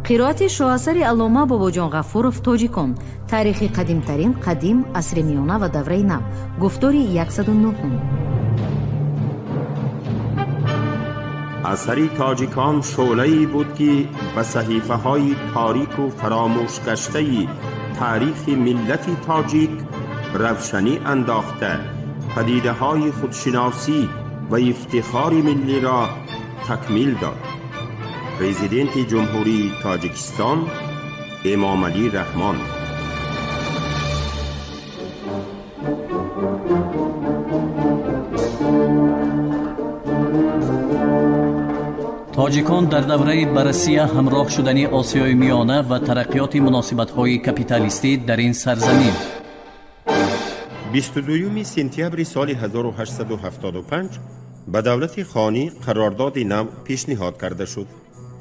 Қироати шоҳасари аллома Бобоҷон Ғафуров «Тоҷикон. Таърихи қадимтарин, қадим, асри миёна ва давраи нав», гуфтори 109. Асари «Тоҷикон» шӯълае буд, ки ба саҳифаҳои торику фаромӯшгаштаи таърихи миллати тоҷик равшанӣ андохта, падидаҳои худшиносӣ ва ифтихори миллиро такмил дод. Президенти Ҷумҳурии Тоҷикистон Эмомалӣ Раҳмон. Тоҷикон дар давраи ба Россия ҳамроҳ шудани Осиёи Миёна ва тараққиёти муносибатҳои капиталистӣ дар ин сарзамин. 22 сентябри соли 1875 ба давлати хонӣ қарордоди нав пешниҳод карда шуд.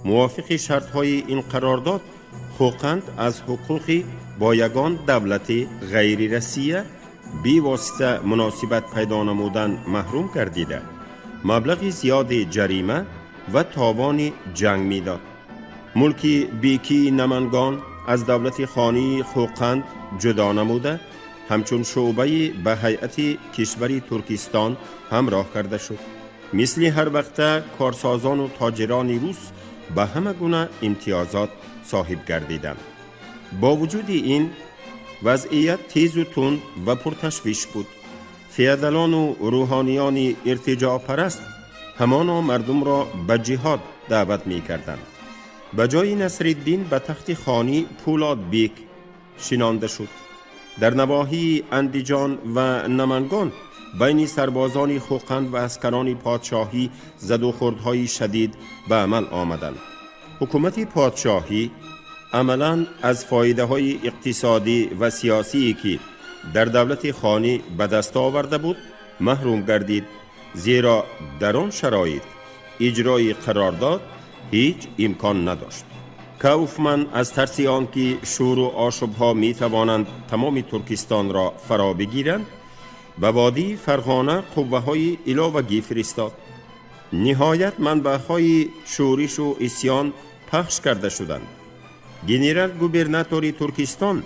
Мувофиқи шартҳои ин қарордод, Хӯқанд аз ҳуқуқи бо ягон давлати ғайри Россия бевосита муносибат пайдо намудан маҳрум гардида, маблағи зиёди ҷарима ва товони ҷанг медод. Мулки бекии Намангон аз давлати хонии Хӯқанд ҷудо намуда, ҳамчун шӯъбаи ба ҳайати кишвари Туркистон ҳамроҳ карда шуд. Мисли ҳар вақта, корсозону тоҷирони рус ба ҳама гуна имтиёзот соҳиб гардиданд. Бо вуҷуди ин, вазъият тезу тунд ва пурташвиш буд. Феодалону рӯҳониёни иртиҷоъпараст ҳамоно мардумро ба ҷиҳод даъват мекарданд. Ба ҷои Насриддин ба тахти хонӣ Пӯлод Бек шинонда шуд. Дар навоҳии Андиҷон ва Намангон байни сарбозони Хӯқанд ва аскарони подшоҳӣ задухӯрдҳои шадид ба амал омаданд. Ҳукумати подшоҳӣ амалан аз фоидаҳои иқтисодӣ ва сиёсие, ки дар давлати хонӣ ба даст оварда буд, маҳрум гардид, зеро дар он шароит иҷрои қарордод ҳеҷ имкон надошт. Кауфман аз тарси он ки шӯру ошӯбҳо метавонанд тамоми Туркистонро фаро бигиранд, ба водии Фарғона қувваҳои иловагӣ фиристод. Ниҳоят, манбаъҳои шӯришу исьён пахш карда шуданд. Генерал-губернатори Туркистон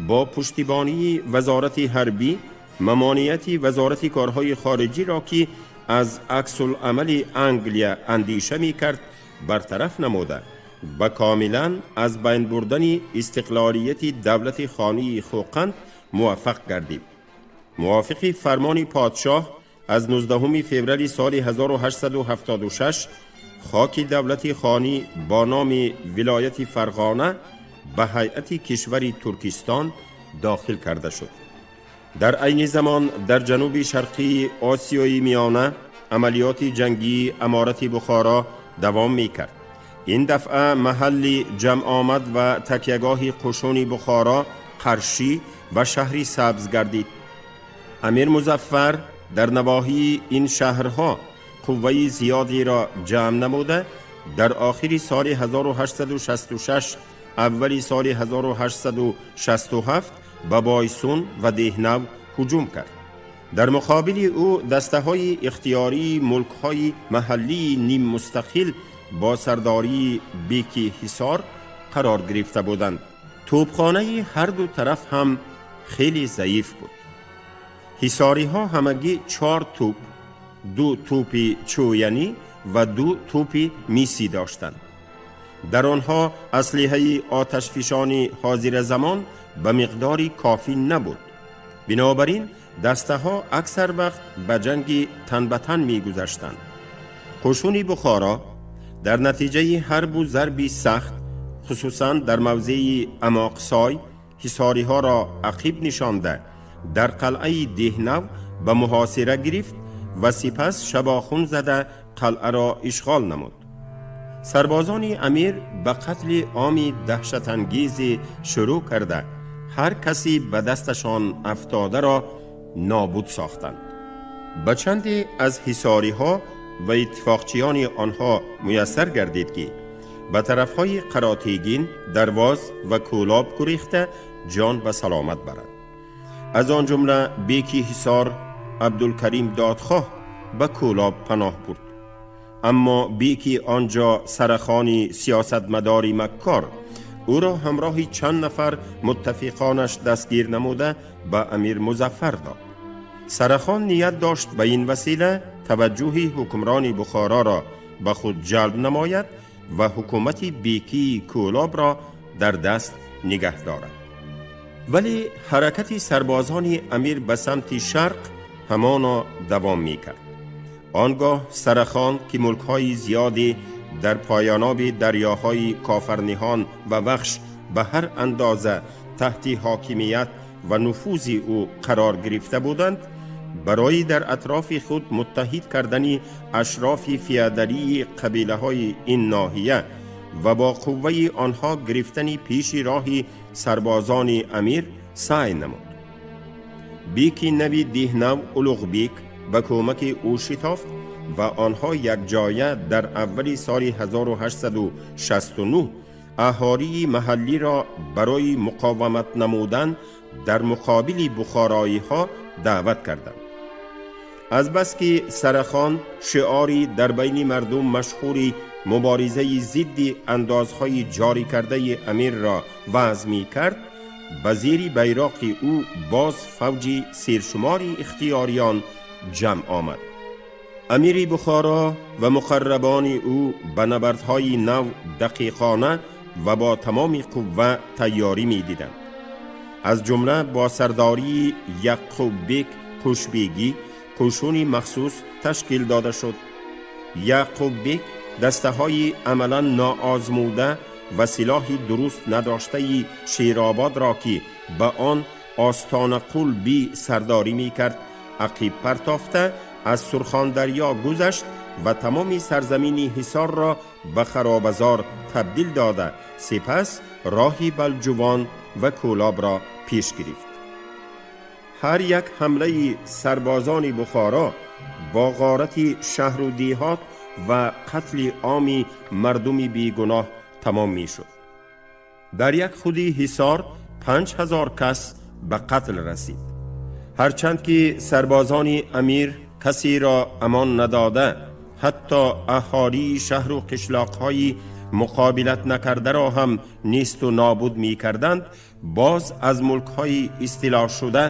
бо пуштибонии вазорати ҳарбӣ мамонияти вазорати корҳои хориҷиро, ки аз аксуламали Англия андиша мекард, бартараф намуда, ба комилан аз байн бурдани истиқлолияти давлати хонии Хӯқанд муваффақ гардид. Мувофиқи фармони подшоҳ аз 19 феврали соли 1876, хоки давлати хонӣ бо номи вилояти Фарғона ба ҳайати кишвари Туркистон дохил карда шуд. Дар айни замон дар ҷануби шарқии Осиёи Миёна амалиёти ҷангии Аморати Бухоро давом мекард. Ин дафъа маҳалли ҷамъомад ва такягоҳи қушуни Бухоро Қаршӣ ва Шаҳри Сабз гардид. Амир Музаффар дар навоҳии ин шаҳрҳо қувваи зиёдеро ҷамъ намуда, дар охири соли 1866, аввали соли 1867 ба Бойсун ва Деҳнав ҳуҷум кард. Дар муқобили ӯ дастаҳои ихтиёрии мулкҳои маҳаллии ниммустақил бо сардории Беки Ҳисор қарор гирифта буданд. Тӯбхонаи ҳарду тараф ҳам хеле заиф буд. Ҳисориҳо ҳамагӣ чор тӯп, ду тӯпи чӯянӣ ва ду тӯпи мисӣ доштанд. Дар онҳо аслиҳаи оташфишони ҳозиразамон ба миқдори кофӣ набуд. Бинобар ин дастаҳо аксар вақт ба ҷанги тан ба тан мегузаштанд. Қушуни Бухоро дар натиҷаи ҳарбу зарби сахт, хусусан дар мавзеи Амоқсой, ҳисориҳоро ақиб нишонда, дар қалъаи Деҳнав ба муҳосира гирифт ва сипас шабохун зада қалъаро ишғол намуд. Сарбозони амир ба қатли оми даҳшатангезе шурӯъ карда, ҳар каси ба дасташон афтодаро нобуд сохтанд. Ба чанде аз ҳисориҳо ва иттифоқчиёни онҳо муяссар гардид, ки ба тарафҳои Қаротегин, Дарвоз ва Кӯлоб гурехта, ҷон ба саломат баранд. Аз он ҷумла беки Ҳисор Абдулкарим Додхоҳ ба Кӯлоб паноҳ бурд. Аммо беки онҷо Сарахони сиёсатмадори маккор ӯро ҳамроҳи чанд нафар муттафиқонаш дастгир намуда ба Амир Музаффар дод. Сарахон ният дошт ба ин васила таваҷҷӯҳи ҳукмрони Бухороро ба худ ҷалб намояд ва ҳукумати бекии Кӯлобро дар даст нигаҳ дорад. Вале ҳаракати сарбозони амир ба самти шарқ ҳамоно давом мекард. Он гоҳ Сарахон, ки мулкҳои зиёде дар поёноби дарёҳои Кофарниҳон ва Вахш ба ҳар андоза таҳти ҳокимият ва нуфузи ӯ қарор гирифта буданд, барои дар атрофи худ муттаҳид кардани ашрофи феодалии қабилаҳои ин ноҳия ва бо қувваи онҳо гирифтани пеши роҳи сарбозони амир саъй намуд. Беки нави Деҳнав Улуғбек ба кӯмаки ӯ шитофт ва онҳо якҷоя дар аввали соли 1869 аҳолии маҳаллиро барои муқовамат намудан дар муқобили бухороиҳо даъват карданд. Азбаски Сарахон шиори дар байни мардум машҳури муборизаи зидди андозҳои ҷорӣ кардаи амирро ваъз мекард, ба зери байроқи ӯ боз фавҷи сершумори ихтиёриён ҷамъ омад. Амири Бухоро ва муқаррабони ӯ ба набардҳои нав дақиқона ва бо тамоми қувва тайёрӣ медиданд. Аз ҷумла бо сардории Яқуббек Қушбегӣ қӯшуни махсус ташкил дода шуд. Яъқуббек дастаҳои амалан ноозмуда ва силоҳи дуруст надоштаи Шерободро, ки ба он Остонақул би сардорӣ мекард, ақиб партофта, аз Сурхондарё гузашт ва тамоми сарзамини Ҳисорро ба харобазор табдил дода, сипас роҳи Балҷувон ва Кӯлобро пеш гирифт. Ҳар як ҳамлаи сарбозони Бухоро бо ғорати шаҳру деҳот ва қатли оми мардуми бегуноҳ тамом мешуд. Дар як худи Ҳисор 5000 кас ба қатл расид. Ҳарчанд ки сарбозони амир касеро амон надода, ҳатто аҳолии шаҳру қишлоқҳои муқобилат накардаро ҳам несту нобуд мекарданд, боз аз мулкҳои истилоҳшуда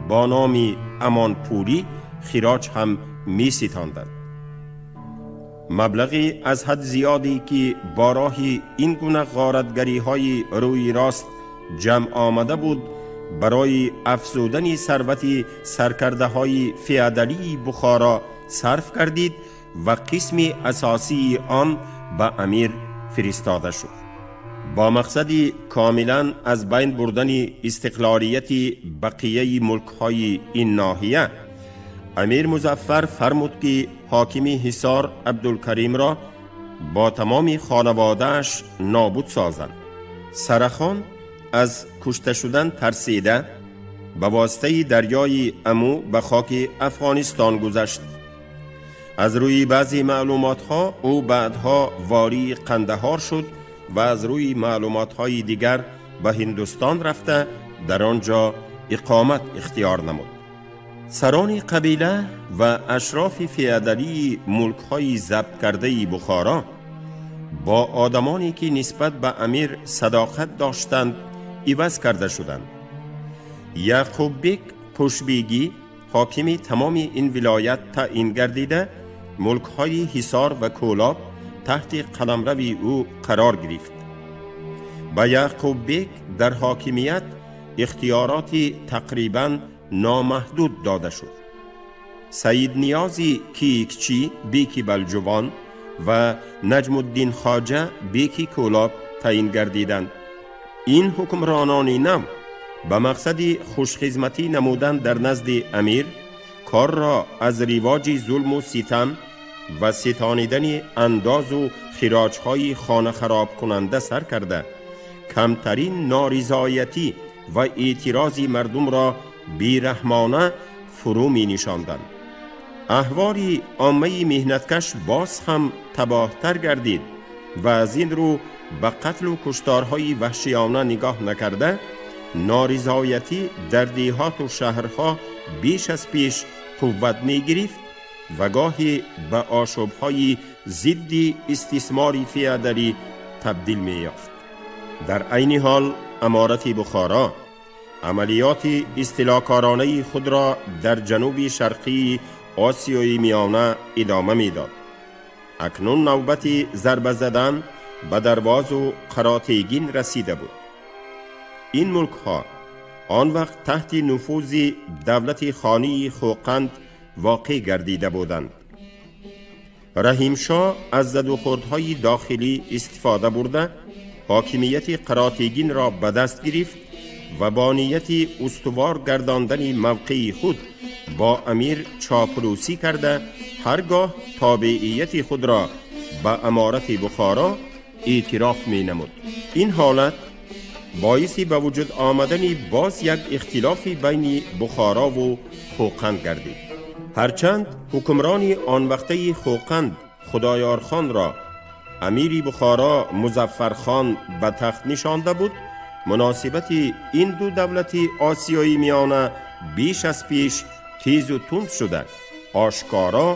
бо номи амонпулӣ хироҷ ҳам меситонданд. Маблағи аз ҳад зиёде, ки бо роҳи ин гуна ғоратгариҳои рӯи рост ҷамъ омада буд, барои афзудани сарвати саркардаҳои феодалии Бухоро сарф гардид ва қисми асосии он ба амир фиристода шуд. Бо мақсади комилан аз байн бурдани истиқлолияти бақияи мулкҳои ин ноҳия, Амир Музаффар фармуд, ки ҳокими Ҳисор Абдулкаримро бо тамоми хонаводааш нобуд созанд. Сарахон аз кушта шудан тарсида, ба воситаи дарёи Аму ба хоки Афғонистон гузашт. Аз рӯи баъзе маълумотҳо ӯ баъдҳо вории Қандаҳор шуд ва аз рӯи маълумотҳои дигар ба Ҳиндустон рафта, дар он ҷо иқомат ихтиёр намуд. Сарони қабила ва ашрофи феодалии мулкҳои забткардаи Бухоро бо одамоне, ки нисбат ба амир садоқат доштанд, иваз карда шуданд. Яъқуббек Қушбегӣ ҳокими тамоми ин вилоят таъин гардида, мулкҳои Ҳисор ва Кӯлоб таҳти қаламрави ӯ қарор гирифт. Ба Яъқуббек дар ҳокимият ихтиёроти тақрибан номаҳдуд дода шуд. Саидниёзи Киикчӣ беки Балҷувон ва Наҷмуддин Хоҷа беки Кӯлоб таъин гардиданд. Ин ҳукмронони нав ба мақсади хушхизматӣ намудан дар назди амир корро аз ривоҷи зулму ситам ва ситонидани андозу хироҷҳои хонахаробкунанда сар карда, камтарин норизоятӣ ва эътирози мардумро бераҳмона фурӯ менишонданд. Аҳволи оммаи меҳнаткаш боз ҳам табоҳтар гардид ва аз ин рӯ ба қатлу кушторҳои ваҳшиёна нигоҳ накарда, норизоятӣ дар деҳоту шаҳрҳо беш аз пеш қувват мегирифт. ва гоҳе ба ошӯбҳои зидди истисмори феодалӣ табдил меёфт. Дар айни ҳол аморати Бухоро амалиёти истилокоронаи худро дар ҷануби шарқии Осиёи Миёна идома медод. Акнун навбати зарба задан ба Дарвозу Қаротегин расида буд. Ин мулкҳо он вақт таҳти нуфузи давлати хонии Хӯқанд воқеъ гардида буданд. Раҳимшоҳ аз задухӯрдҳои дохилӣ истифода бурда, ҳокимияти Қаротегинро ба даст гирифт ва бо нияти устувор гардондани мавқеи худ бо амир чоплусӣ карда, ҳар гоҳ тобеияти худро ба аморати Бухоро эътироф менамуд. Ин ҳолат боиси ба вуҷуд омадани боз як ихтилофи байни Бухорову Хӯқанд гардид. Ҳарчанд ҳукмрони он вақтаи Хӯқанд Худоёрхонро амири Бухоро Музаффархон ба тахт нишонда буд, муносибати ин ду давлати Осиёи Миёна беш аз пеш тезу тунд шуда, ошкоро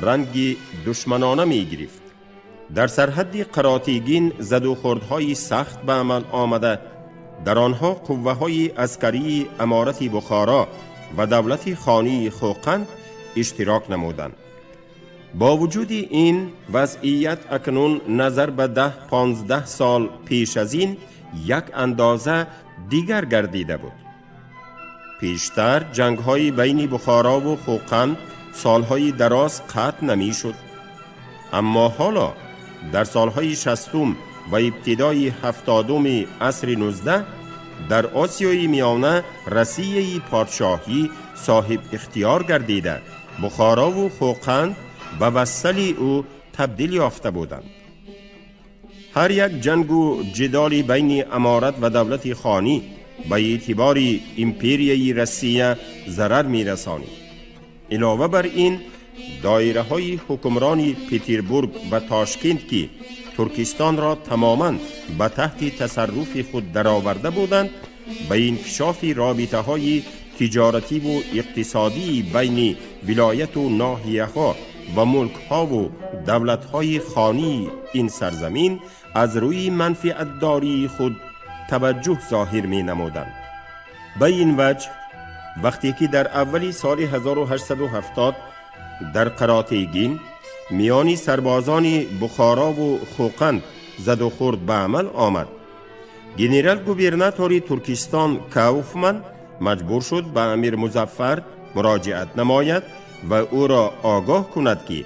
ранги душманона мегирифт. Дар сарҳадди Қаротегин задухӯрдҳои сахт ба амал омада, дар онҳо қувваҳои аскарии аморати Бухоро ва давлати хонии Хӯқанд иштирок намуданд. Бо вуҷуди ин, вазъият акнун назар ба 10-15 сол пеш аз ин як андоза дигар гардида буд. Пештар ҷангҳои байни Бухорову Хӯқанд солҳои дароз қатъ намешуд, аммо ҳоло дар солҳои 60-ум ва ибтидои 70-уми асри 19 дар Осиёи Миёна Россияи подшоҳӣ соҳиб ихтиёр гардида, Бухорову Хӯқанд ба вассали ӯ табдил ёфта буданд. Ҳар як ҷангу ҷидоли байни аморат ва давлати хонӣ ба эътибори империяи Россия зарар мерасонид. Илова бар ин, доираҳои ҳукмрони Петербург ва Тошкент, ки Туркистонро тамоман ба таҳти тасарруфи худ дароварда буданд, ба инкишофи робитаҳои тиҷоративу иқтисодии байни вилояту ноҳияҳо ва мулкҳову давлатҳои хонии ин сарзамин аз рӯи манфиатдории худ таваҷҷӯҳ зоҳир менамуданд. Ба ин ваҷҳ, вақте ки дар аввали соли 1870 дар Қаротегин миёни сарбозони Бухорову Хӯқанд задухӯрд ба амал омад, генерал-губернатори Туркистон Кауфман маҷбур шуд ба амир Музаффар муроҷиат намояд ва ӯро огоҳ кунад, ки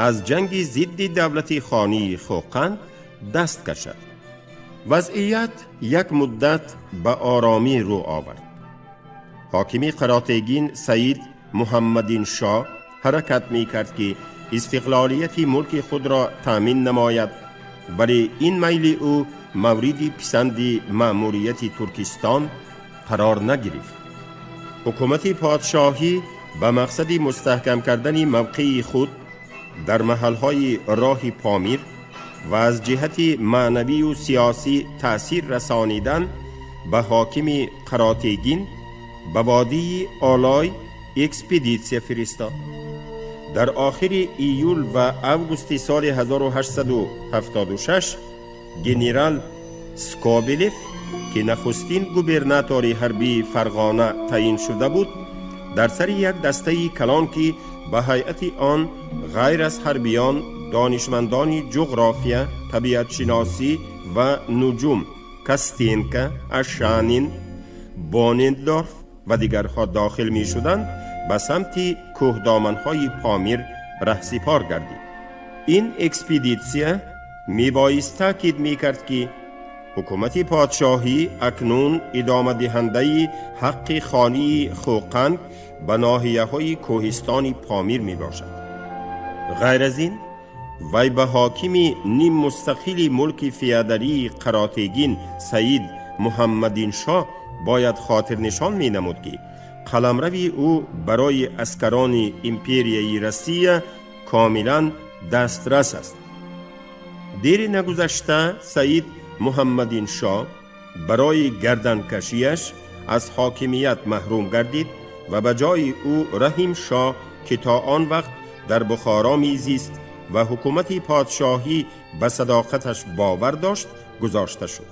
аз ҷанги зидди давлати хонии Хӯқанд даст кашад. Вазъият як муддат ба оромӣ рӯ овард. Ҳокими Қаротегин Саид Муҳаммадиншоҳ ҳаракат мекард, ки истиқлолияти мулки худро таъмин намояд, вале ин майли ӯ мавриди писанди маъмурияти Туркистон қарор нагирифт. Ҳукумати подшоҳӣ ба мақсади мустаҳкам кардани мавқеи худ дар маҳалҳои роҳи Помир ва аз ҷиҳати маънавию сиёсӣ таъсир расонидан ба ҳокими Қаротегин ба водии Олой экспедитсия фиристод. Дар охири июл ва августи соли 1876 генерал Скобелев, ки нахустин губернатори ҳарбии Фарғона таъин шуда буд, дар сари як дастаи калон, ки ба ҳайати он ғайр аз ҳарбиён донишмандони ҷуғрофия, табиатшиносӣ ва нуҷум Костенко, Ошанин, Бонендорф ва дигарҳо дохил мешуданд, ба самти кӯҳдоманҳои Помир раҳсипор гардид. Ин экспедитсия мебоист таъкид мекард, ки ҳукумати подшоҳӣ акнун идомадиҳандаи ҳаққи хонии Хӯқанд ба ноҳияҳои кӯҳистони Помир мебошад. Ғайр аз ин, вай ба ҳокими ниммустақили мулки феодалии Қаротегин Саид Муҳаммадиншоҳ бояд хотирнишон менамуд, ки қаламрави ӯ барои аскарони империяи Россия комилан дастрас аст. Дери нагузашта Саид Муҳаммадиншоҳ барои гарданкашиаш аз ҳокимият маҳрум гардид ва ба ҷои ӯ Раҳимшоҳ, ки то он вақт дар Бухоро мезист ва ҳукумати подшоҳӣ ба садоқаташ бовар дошт, гузошта шуд.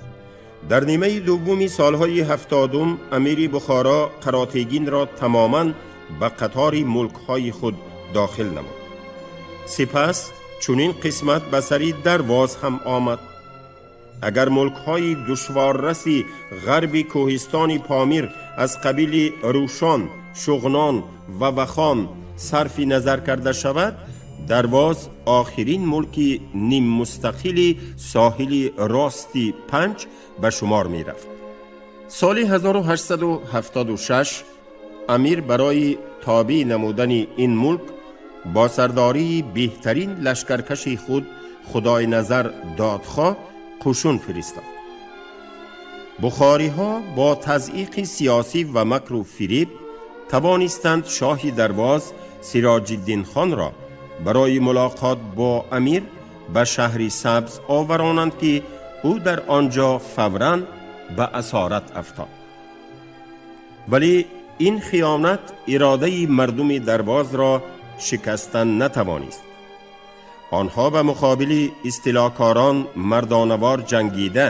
Дар нимаи дуввуми солҳои 70 амири Бухоро Қаротегинро тамоман ба қатори мулкҳои худ дохил намуд. Сипас чунин қисмат ба сари Дарвоз ҳам омад. Агар мулкҳои душворраси ғарби кӯҳистони Помир аз қабили Рӯшон, Шуғнон ва Вахон сарфи назар карда шавад, Дарвоз охирин мулки ниммустақили соҳили рости Панҷ ба шумор мерафт. Соли 1876 амир барои тобеъ намудани ин мулк бо сардарии беҳтарин лашкаркаши худ Худойназар Додхоҳ қушун фиристод. Бухориҳо бо тазйиқи сиёсӣ ва макру фиреб тавонистанд шоҳи Дарвоз Сироҷиддин хонро барои мулоқот бо амир ба шаҳри Сабз оваронанд, ки ӯ дар он ҷо фавран ба асорат афтод. Вале ин хиёнат иродаи мардуми Дарвозро шикастан натавонист. Онҳо ба муқобили истилокорон мардонавор ҷангида,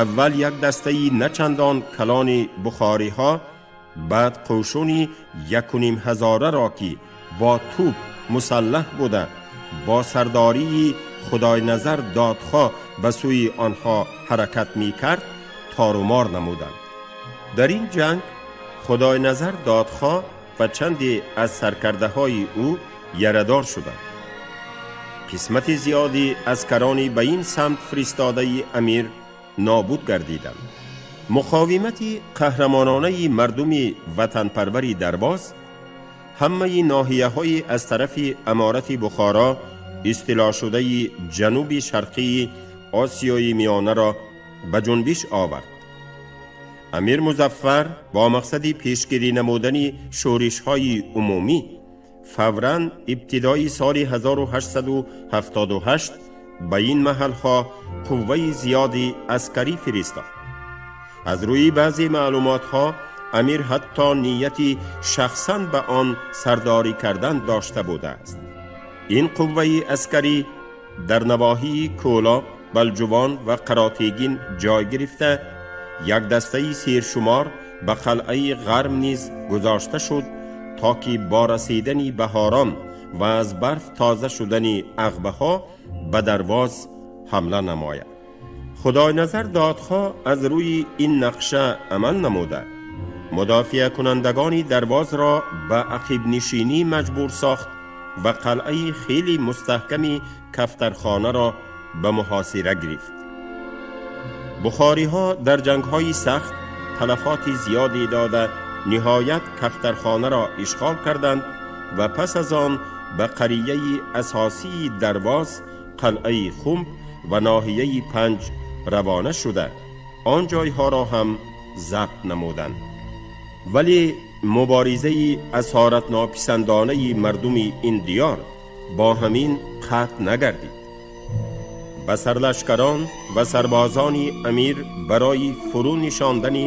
аввал як дастаи начандон калони бухориҳо, баъд қӯшуни 1,5 ҳазораро, ки бо тӯб мусаллаҳ буда, бо сардарии Худойназар Додхоҳ ба сӯи онҳо ҳаракат мекард, торумор намуданд. Дар ин ҷанг Худойназар Додхоҳ ва чанде аз саркардаҳои ӯ ярадор шуданд. Қисмати зиёди аскарони ба ин самт фиристодаи амир нобуд гардиданд. Муқовимати қаҳрамононаи мардуми ватанпарвари Дарвоз ҳамаи ноҳияҳои аз тарафи аморати Бухоро истилошудаи ҷануби шарқии Осиёи Миёнаро ба ҷунбиш овард. Амир Музаффар бо мақсади пешгирӣ намудани шӯришҳои умумӣ фавран ибтидои соли 1878 ба ин маҳалҳо қувваи зиёди аскарӣ фиристод. Аз рӯи баъзе маълумотҳо, амир ҳатто нияти шахсан ба он сардорӣ кардан дошта будааст. Ин қувваи аскарӣ дар навоҳии Кӯлоб, Балҷувон ва Қаротегин ҷой гирифта, як дастаи сершумор ба қалъаи Ғарм низ гузошта шуд, то ки бо расидани баҳорон ва аз барф тоза шудани ағбаҳо ба Дарвоз ҳамла намояд. Худойназар Додхоҳ аз рӯи ин нақша амал намуда, мудофиакунандагони Дарвозро ба ақибнишинӣ маҷбур сохт ва қалъаи хеле мустаҳками Кафтархонаро ба муҳосира гирифт. Бухориҳо дар ҷангҳои сахт талафоти зиёде дода, ниҳоят Кафтархонаро ишғол карданд ва пас аз он ба қарияи асосии Дарвоз, қалъаи Хумб ва ноҳияи Панҷ равона шуда, он ҷойҳоро ҳам забт намуданд. Вале муборизаи асоратнописандонаи мардуми ин диёр бо ҳамин қатъ нагардид. Ба сарлашкарон ва сарбозони амир барои фурӯ нишондани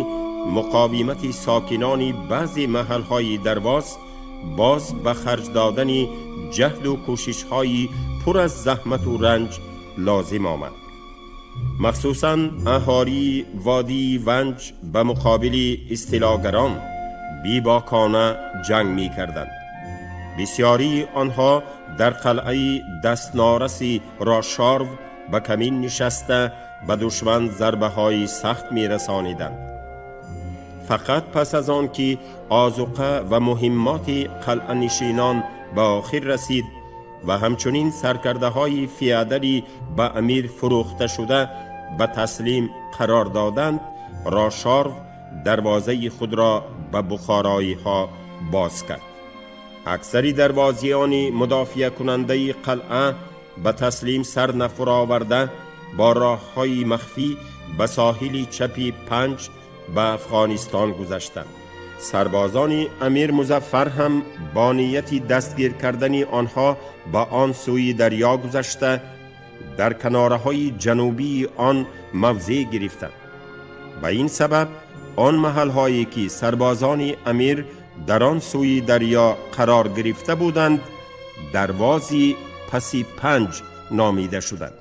муқовимати сокинони баъзе маҳалҳои Дарвоз боз ба харҷ додани ҷаҳду кӯшишҳои пур аз заҳмату ранҷ лозим омад. Махсусан аҳолии водии Ванҷ ба муқобили истилогарон бебокона ҷанг мекарданд. Бисёрии онҳо дар қалъаи дастнораси Рошорв ба камин нишаста, ба душман зарбаҳои сахт мерасониданд. Фақат пас аз он ки озуқа ва муҳиммоти қалъанишинон ба охир расид ва ҳамчунин саркардаҳои феодалӣ ба амир фурӯхташуда ба таслим қарор доданд, Рошорв дарвозаи худро ба бухороиҳо боз кард. Аксари дарвозиёни мудофиакунандаи қалъа ба таслим сар нафуроварда, бо роҳҳои махфӣ ба соҳили чапи Панҷ ба Афғонистон гузаштанд. Сарбозони амир Музаффар ҳам бо нияти дастгир кардани онҳо ба он сӯи дарё гузашта, дар канораҳои ҷанубии он мавзеъ гирифтанд. Ба ин сабаб он маҳалҳое ки сарбозони амир дар он сӯи дарё қарор гирифта буданд, Дарвози паси Панҷ номида шуданд.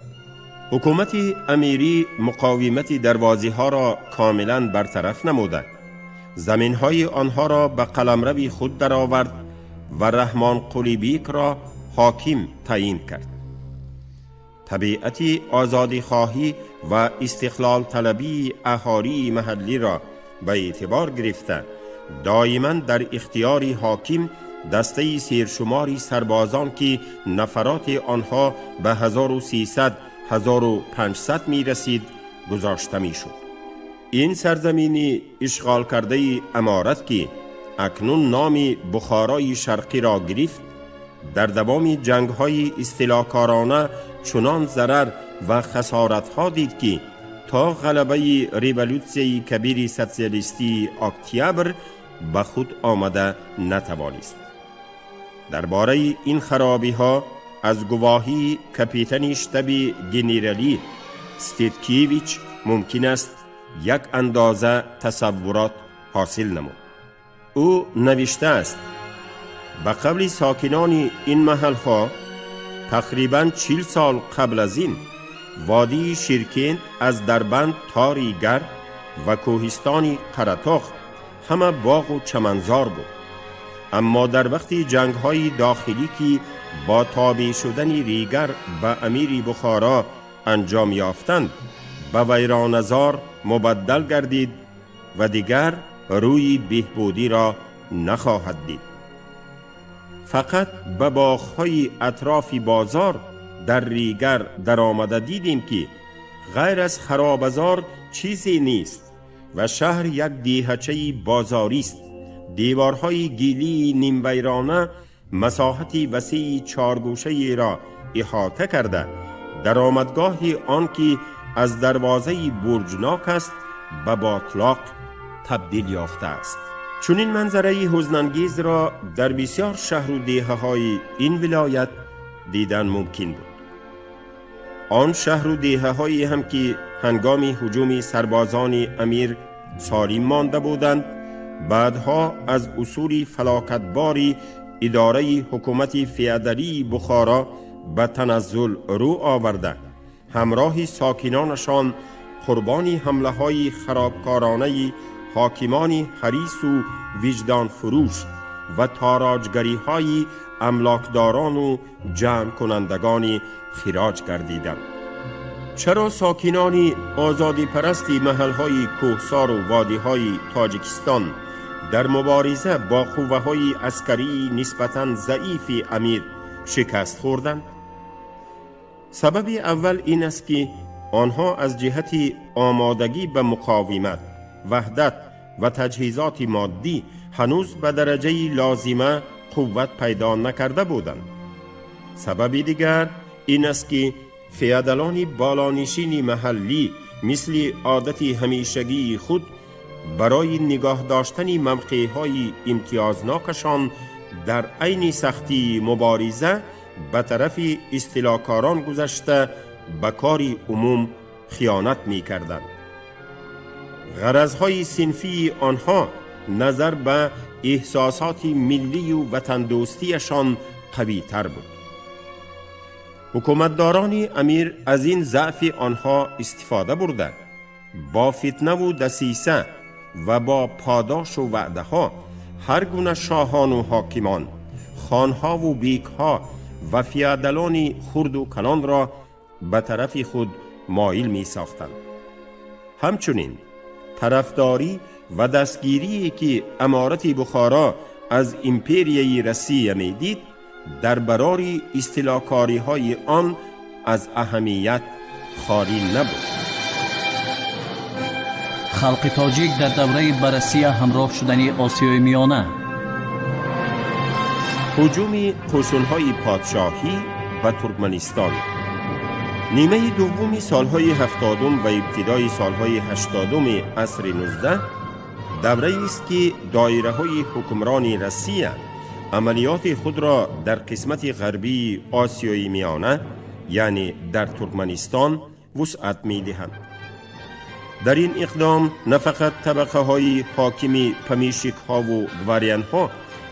Ҳукумати амирӣ муқовимати дарвозиҳоро комилан бартараф намуда, заминҳои онҳоро ба қаламрави худ даровард ва Раҳмон Қулибекро ҳоким таъйин кард. Табиати озодихоҳӣ ва истиқлолталабии аҳолии маҳаллиро ба эътибор гирифта, доиман дар ихтиёри ҳоким дастаи сершумори сарбозон, ки нафароти онҳо ба 1300 1500 мерасид, гузошта мешуд. Ин сарзамини ишғолкардаи аморат, ки акнун номи Бухорои Шарқиро гирифт, дар давоми ҷангҳои истилокорона чунон зарар ва хасоратҳо дид, ки то ғалабаи революсияи кабири социалистии октябр ба худ омада натавонист. Дар бораи ин харобиҳо аз гувоҳии капитани штаби генералӣ Стеткевич мумкин аст як андоза тасаввурот ҳосил намуд. Ӯ навиштааст: ба қавли сокинони ин маҳалҳо, тақрибан 40 сол қабл аз ин водии Ширкент аз Дарбанд то Ригар ва кӯҳистони Қаратоғ ҳама боғу чаманзор буд, аммо дар вақти ҷангҳои дохилӣ, ки бо тобеъ шудани Ригар ба амири Бухоро анҷом ёфтанд, ба вайроназор мубаддал гардид ва дигар рӯи беҳбудиро нахоҳад дид. Фақат ба боғҳои атрофи бозор дар Ригар даромада дидем, ки ғайр аз харобазор чизе нест ва шаҳр як деҳачаи бозорист. Деворҳои гилии нимвайрона масоҳати васеи чоргӯшаеро иҳота карда, даромадгоҳи он, ки аз дарвозаи бурҷнок аст, ба ботлоқ табдил ёфтааст. Чунин манзараи ҳузнангезро дар бисёр шаҳру деҳаҳои ин вилоят дидан мумкин буд. Он шаҳру деҳаҳое ҳам, ки ҳангоми ҳуҷуми сарбозони амир солим монда буданд, баъдҳо аз усули фалокатбори идораи ҳукумати феодалии Бухоро ба таназзул рӯ оварда, ҳамроҳи сокинонашон қурбони ҳамлаҳои харобкоронаи ҳокимони ҳарису виҷдонфурӯш ва тороҷгариҳои амлокдорону ҷамъкунандагони хироҷ гардиданд. Чаро сокинони озодипарасти маҳалҳои кӯҳсору водиҳои Тоҷикистон дар мубориза бо қувваҳои аскарии нисбатан заифи амир шикаст хӯрданд? Сабаби аввал ин аст, ки онҳо аз ҷиҳати омодагӣ ба муқовимат, ваҳдат ва таҷҳизоти моддӣ ҳанӯз ба дараҷаи лозима қувват пайдо накарда буданд. Сабаби дигар ин аст, ки феодалони болонишини маҳаллӣ мисли одати ҳамешагии худ барои нигоҳ доштани мавқеъҳои имтиёзнокашон дар айни сахтии мубориза ба тарафи истилокорон гузашта, ба кори умум хиёнат мекарданд. Ғаразҳои синфии онҳо назар ба эҳсосоти миллию ватандӯстиашон қавитар буд. Ҳукуматдорони амир аз ин заъфи онҳо истифода бурда, бо фитнаву дасиса ва бо подошу ваъдаҳо ҳар гуна шоҳону ҳокимон, хонҳову бекҳо ва феодалони хурду калонро ба тарафи худ моил месохтанд. Ҳамчунин тарафдорӣ ва дастгирие, ки аморати Бухоро аз империяи Россия медид, дар барори истилокориҳои он аз аҳамият холӣ набуд. Халқи тоҷик дар давраи ба Россия ҳамроҳ шудани Осиёи Миёна. Ҳуҷуми қӯшунҳои подшоҳӣ ба Туркманистон. Нимаи дуввуми солҳои 70-ум ва ибтидои солҳои 80-уми асри 19 давраест, ки доираҳои ҳукмрони Россия амалиёти худро дар қисмати ғарбии Осиёи Миёна, яъне дар Туркманистон, вусъат медиҳанд. Дар ин иқдом на фақат табақаҳои ҳокими помещикҳову дворянҳо,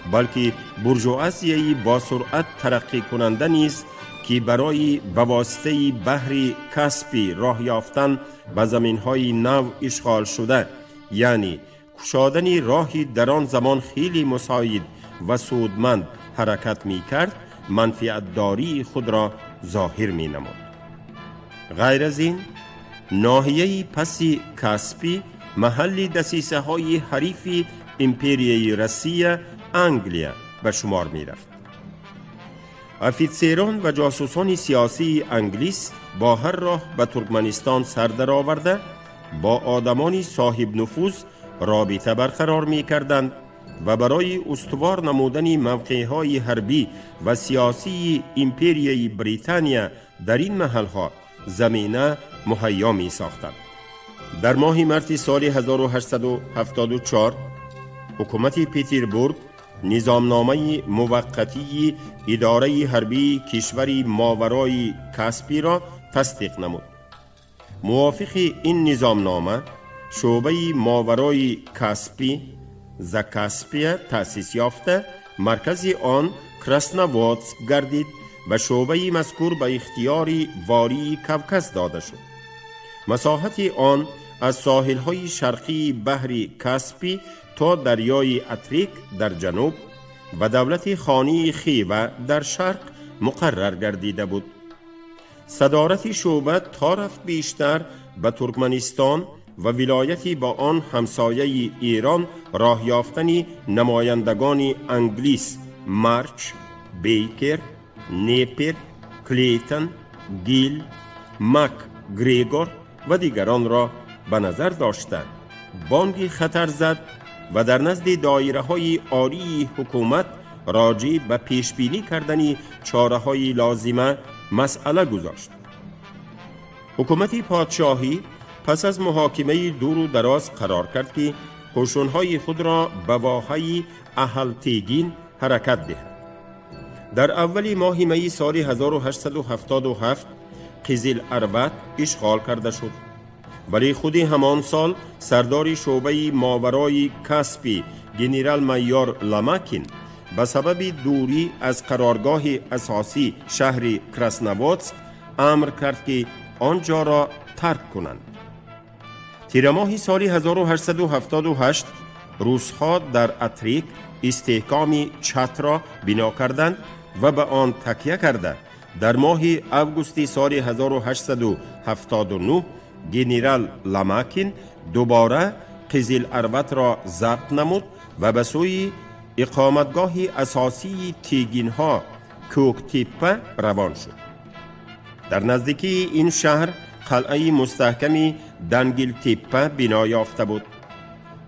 Балки буржуазияи бо суръат тараққикунанда низ, ки барои ба воситаи баҳри Каспи роҳ ёфтан ба заминҳои нав ишғолшуда, яъне кушодани роҳи дар он замон хеле мусоид ва судманд ҳаракат мекард, манфиатдории худро зоҳир менамуд. Ғайр аз ин, ноҳияи паси Каспӣ маҳалли дасисаҳои ҳарифи империяи Россия, Англия ба шумор мерафт. Офитсерон ва ҷосусони сиёсии англис бо ҳар роҳ ба Туркманистон сар дароварда, бо одамони соҳибнуфуз робита барқарор мекарданд ва барои устувор намудани мавқеъҳои ҳарбӣ ва сиёсии империяи Британия дар ин маҳалҳо замина муҳайё месохтанд. Дар моҳи марти соли 1874 ҳукумати Петербург низомномаи муваққатии идораи ҳарбии кишвари Моварои Каспиро тасдиқ намуд. Мувофиқи ин низомнома, шӯъбаи Моварои Каспӣ, Закаспия, таъсис ёфта, маркази он Красноводск гардид ва шӯъбаи мазкур ба ихтиёри вории Кавказ дода шуд. Масоҳати он аз соҳилҳои шарқии баҳри Каспӣ то дарёи Атрик дар ҷануб ва давлати хонии Хива дар шарқ муқаррар гардида буд. Садорати шӯъба то рафт бештар ба Туркманистон ва вилояти бо он ҳамсояи Эрон роҳ ёфтани намояндагони англис Марч, Бейкер, Непер, Клейтон, Гил, Мак Грегор ва дигаронро ба назар дошта, бонги хатар зад ва дар назди доираҳои олии ҳукумат роҷеъ ба пешбинӣ кардани чораҳои лозима масъала гузошт. Ҳукумати подшоҳӣ пас аз муҳокимаи дуру дароз қарор кард, ки қӯшунҳои худро ба воҳаи Аҳалтегин ҳаракат диҳад. Дар аввали моҳи майи соли 1877 Қизил Арват ишғол карда шуд, вале худи ҳамон сол сардори шӯъбаи Моварои Каспи генерал-майор Ламакин ба сабаби дурӣ аз қароргоҳи асосӣ, шаҳри Красноводск, амр кард, ки он ҷоро тарк кунанд. Тирамоҳи соли 1878 русҳо дар Атрик истеҳкоми Чатро бино карданд ва ба он такя карда, дар моҳи августи соли 1879 генерал Ламакин дубора Қизил Арватро забт намуд ва ба сӯи иқоматгоҳи асосии тегинҳо, Кӯктеппа, равон шуд. Дар наздикии ин шаҳр қалъаи мустаҳками Дангилтеппа бино ёфта буд.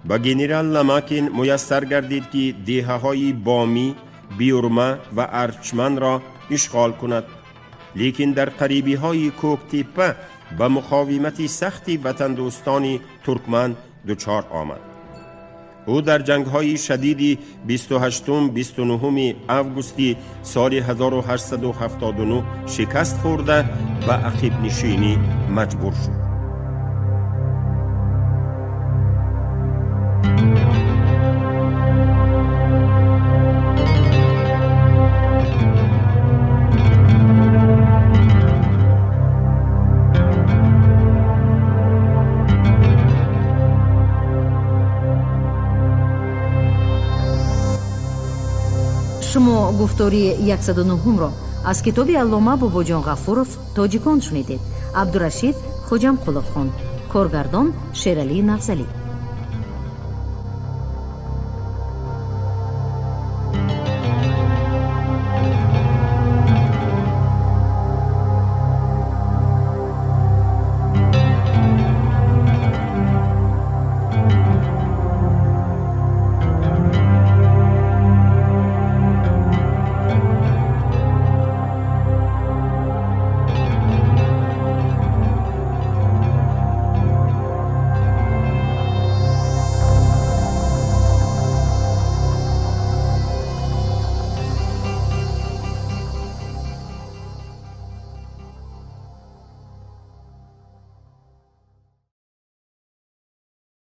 Ба генерал Ламакин муяссар гардид, ки деҳаҳои Бомӣ, Биюрма ва Арчманро ишғол кунад, лекин дар қарибиҳои Кӯктеппа ба муқовимати сахти ватандӯстони туркман дучор омад. Ӯ дар ҷангҳои шадиди 28-29 августи соли 1879 шикаст хӯрда, ба ақибнишинӣ маҷбур шуд. Шумо гуфтори 109-ро аз китоби аллома Бобоҷон Ғафуров «Тоҷикон» шунидед. Абдурашид Хоҷамқулов хонд. Коргардон Шералӣ Нафзалӣ.